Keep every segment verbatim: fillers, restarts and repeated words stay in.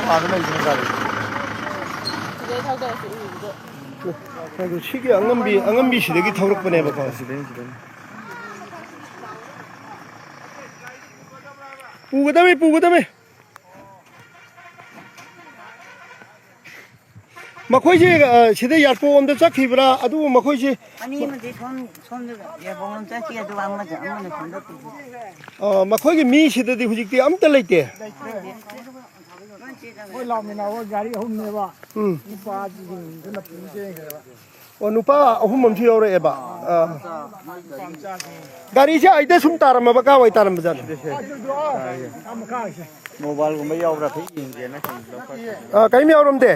ꯃꯄꯥꯟꯗ ꯂꯩꯕꯅꯤ ꯒꯥꯔꯤ꯫ ꯁꯤꯗꯩ ꯊꯧꯗꯔꯁꯤ ꯎꯕꯗꯣ꯫ ꯑꯗꯨ ꯁꯤꯒꯤ ꯑꯉꯝꯕꯤ, ꯑꯉꯝꯕꯤꯁꯤꯗꯒꯤ ꯊꯧꯔꯛꯄꯅꯦꯕꯀꯣ꯫ ꯁꯤꯗꯩ, ꯁꯤꯗꯩ꯫ ꯄꯨꯒꯗꯕꯅꯤ, ꯄꯨꯒꯗꯕꯅꯤ꯫ ꯃꯈꯣꯏꯁꯦ, ꯑ, ꯁꯤꯗ ꯌꯥꯔꯄꯣꯛꯂꯣꯝꯗ ꯆꯠꯈꯤꯕ꯭ꯔꯥ? ꯑꯗꯨꯕꯨ ꯃꯈꯣꯏꯁꯦ ꯑꯅꯤ ꯑꯃꯗꯤ ꯁꯣꯝ, ꯁꯣꯝꯗ ꯌꯥꯔꯄꯣꯛꯂꯣꯝ ꯆꯠꯈꯤ, ꯑꯗꯨꯒ ꯑꯃꯗ, ꯑꯃꯅ ꯁꯣꯝꯗ ꯄꯨꯈꯤ꯫ ꯑ, ꯃꯈꯣꯏꯒꯤ ꯃꯤꯁꯤꯗꯗꯤ ꯍꯧꯖꯤꯛꯇꯤ ꯑꯝꯇ ꯂꯩꯇꯦ꯫ ꯂꯩꯇꯦ꯫ ꯃꯣꯏ ꯂꯥꯛꯃꯤꯟꯅꯕ ꯒꯥꯔꯤ ꯑꯍꯨꯝꯅꯦꯕ꯫ ꯎꯝ꯫ ꯅꯨꯄꯥꯁꯤꯡꯗꯨꯅ ꯄꯨ ꯆꯦꯟꯈ꯭ꯔꯦꯕ꯫ ꯑꯣ, ꯅꯨꯄꯥ ꯑꯍꯨꯝ ꯑꯃꯁꯨ ꯌꯥꯎꯔꯛꯑꯦꯕ꯫ ꯑꯥ꯫ ꯒꯥꯔꯤꯁꯦ ꯑꯩꯗ ꯁꯨꯝ ꯇꯥꯔꯝꯃꯕ, ꯀꯥꯏꯋꯥꯏ ꯇꯥꯔꯝꯕꯖꯥꯠꯅꯣ? ꯃꯣꯕꯥꯏꯜꯒꯨꯝꯕ ꯌꯥꯎꯕ꯭ꯔꯥ ꯑꯝꯇ ꯌꯦꯡꯒꯦꯅ ꯁꯨꯝ ꯂꯧꯈꯠ- ꯑꯥ, ꯀꯔꯤꯝ ꯌꯥꯎꯔꯝꯗꯦ꯫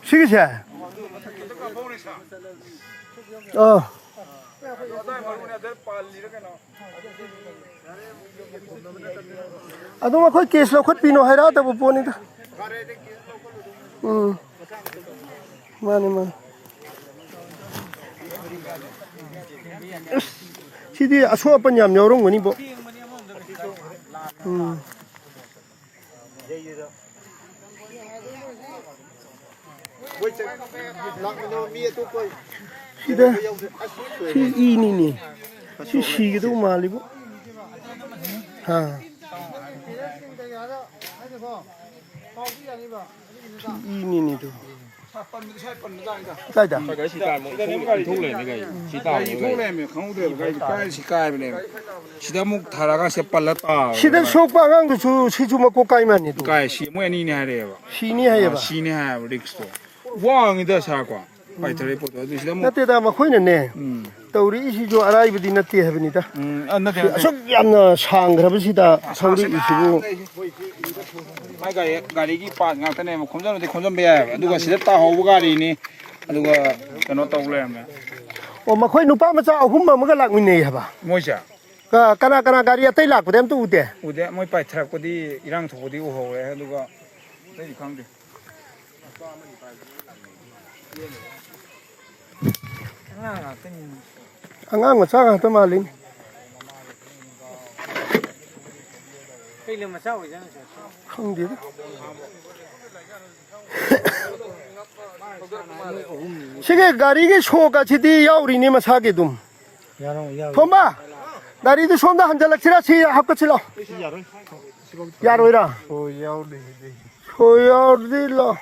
ꯁꯤꯒꯤꯁꯦ? ꯑꯥ꯫ ꯑꯗꯨꯝ ꯑꯩꯈꯣꯏ ꯀꯦꯁ ꯂꯧꯈꯠꯄꯤꯅꯣ ꯍꯥꯏꯔꯛꯑꯗꯕ ꯄꯣꯠꯅꯤꯗ꯫ ꯎꯝ꯫ ꯃꯥꯅꯤ, ꯃꯥꯅꯤ꯫ ꯑꯁ, ꯁꯤꯗꯤ ꯑꯁꯣꯛ ꯑꯄꯟ ꯌꯥꯝ ꯌꯥꯎꯔꯝꯒꯅꯤꯕꯣ꯫ ꯎꯝ꯫ ꯁꯤꯗ ꯁꯤ ꯏꯅꯤꯅꯦ꯫ ꯁꯤ ꯁꯤꯒꯗꯧ ꯃꯥꯜꯂꯤꯕꯨ꯫ ꯍꯥ꯫ ꯁꯤ ꯏꯅꯤꯅꯦ ꯑꯗꯨ꯫ ꯀꯥꯏꯗ? ꯁꯤ ꯇꯥꯔꯝꯃꯣ, ꯏꯟꯊꯣꯛ ꯂꯩꯔꯝꯃꯦ ꯒꯥꯔꯤ꯫ ꯁꯤ ꯒꯥꯔꯤ ꯇꯥꯔꯝꯃꯣ ꯏꯟꯊꯣꯛ ꯒꯥꯔꯤ꯫ ꯂꯩꯔꯝꯃꯦ, ꯈꯪꯍꯧꯗ꯭ꯔꯦꯕ, ꯒꯥꯔꯤ ꯀꯥꯏ ꯁꯤ ꯀꯥꯏꯕꯅꯦꯕ꯫ ꯁꯤꯗ ꯑꯃꯨꯛ ꯊꯥꯔꯛꯑꯒ ꯁꯤꯗ ꯄꯜꯂ ꯇꯥꯕꯅꯦꯕ꯫ ꯁꯤꯗ ꯁꯣꯛꯄ ꯑꯉꯥꯡꯗꯨꯁꯨ ꯁꯤꯁꯨ ꯃꯀꯣꯛ ꯀꯥꯏ ꯃꯥꯜꯅꯤ ꯑꯗꯨ꯫ ꯀꯥꯏ ꯁꯤ ꯃꯣꯏ ꯑꯅꯤꯅꯦ ꯍꯥꯏꯔꯛꯑꯦꯕ꯫ ꯁꯤꯅꯤ ꯍꯥꯏꯌꯦꯕ꯫ ꯑꯥ, ꯁꯤꯅꯤ ꯍꯥꯏꯌꯦꯕ, ꯔꯤꯛꯁꯇꯣ꯫ ꯋꯥꯡꯉꯤꯗ ꯁꯥꯔꯀꯣ꯫ ꯄꯥꯏꯊꯔꯛꯏ ꯄꯣꯠꯇꯣ꯫ ꯑꯗꯨ ꯁꯤꯗ ꯑꯃꯨꯛ ꯅꯠꯇꯦꯗ, ꯃꯈꯣꯏꯅꯅꯦ, ꯎꯝ꯫ ꯇꯧꯔꯛꯏꯁꯤꯁꯨ ꯑꯔꯥꯏꯕꯗꯤ ꯅꯠꯇꯦ ꯍꯥꯏꯕꯅꯤꯗ꯫ ꯎꯝ, ꯑ, ꯅꯠꯇꯦ, ꯁꯤ ꯅꯠꯇꯦ꯫ ꯑꯁꯨꯛ ꯌꯥꯝꯅ ꯁꯥꯡꯈ꯭ꯔꯕꯁꯤꯗ ꯊꯧꯔꯛꯏꯁꯤꯕꯨ꯫ ꯃꯥꯏ ꯒꯥꯔꯤ, ꯒꯥꯔꯤꯒꯤ ꯄꯥꯔꯠ ꯉꯥꯛꯇꯅꯦꯕ, ꯈꯣꯝꯖꯟꯕꯗꯤ ꯈꯣꯝꯖꯟꯕ ꯌꯥꯏꯑꯕ, ꯑꯗꯨꯒ ꯁꯤꯗ ꯇꯥꯍꯧꯕ ꯒꯥꯔꯤꯅꯤ, ꯑꯗꯨꯒ ꯀꯩꯅꯣ ꯇꯧ ꯂꯩꯔꯝꯃꯦ꯫ ꯑꯣ, ꯃꯈꯣꯏ ꯅꯨꯄꯥ ꯃꯆꯥ ꯑꯍꯨꯝ ꯑꯃꯒ ꯂꯥꯛꯃꯤꯟꯅꯩ ꯍꯥꯏꯕ? ꯃꯣꯏꯁꯦ? ꯀ-, ꯀꯅꯥ ꯀꯅꯥ ꯒꯥꯔꯤ ꯑꯇꯩ ꯂꯥꯛꯄꯗꯤ ꯑꯝꯇ ꯎꯗꯦ? ꯎꯗꯦ, ꯃꯣꯏ ꯄꯥꯏꯊꯔꯛꯄꯗꯤ, ꯏꯔꯥꯡ ꯊꯣꯛꯄꯗꯤ ꯎꯍꯧꯔꯦ, ꯑꯗꯨꯒ ꯑꯇꯩꯗꯤ ꯈꯪꯗꯦ꯫ ꯑꯉꯥꯡ ꯉꯥꯛꯇꯅꯤ꯫ ꯑꯉꯥꯡ ꯃꯆꯥ ꯉꯥꯛꯇ ꯃꯥꯜꯂꯤꯅꯦ꯫ ꯀꯩ ꯂꯝ ꯃꯆꯥ ꯑꯣꯏꯖꯥꯠꯅꯣ ꯁꯤꯕꯣ? ꯈꯪꯗꯦꯗ꯫ ꯁꯤꯒꯤ ꯒꯥꯔꯤꯒꯤ ꯁꯣꯛ ꯑꯁꯤꯗꯤ ꯌꯥꯎꯔꯤꯅꯦ ꯃꯁꯥꯒꯤ ꯑꯗꯨꯝ꯫ ꯌꯥꯔꯣꯏ, ꯌꯥꯔꯣꯏ꯫ ꯊꯣꯝꯕ, ꯒꯥꯔꯤꯗꯨ ꯁꯣꯝꯗ ꯍꯟꯖꯜꯂꯛꯁꯤꯔꯥ? ꯁꯤ ꯍꯥꯞꯀꯠꯁꯤ ꯂꯥꯎ꯫ ꯁꯤ ꯌꯥꯔꯣꯏ꯫ ꯌꯥꯔꯣꯏꯔꯥ? ꯁꯣ ꯌꯥꯎꯗꯦ ꯁꯤꯗꯤ꯫ ꯁꯣ ꯌꯥꯎꯔꯗꯤ ꯂꯥꯎ꯫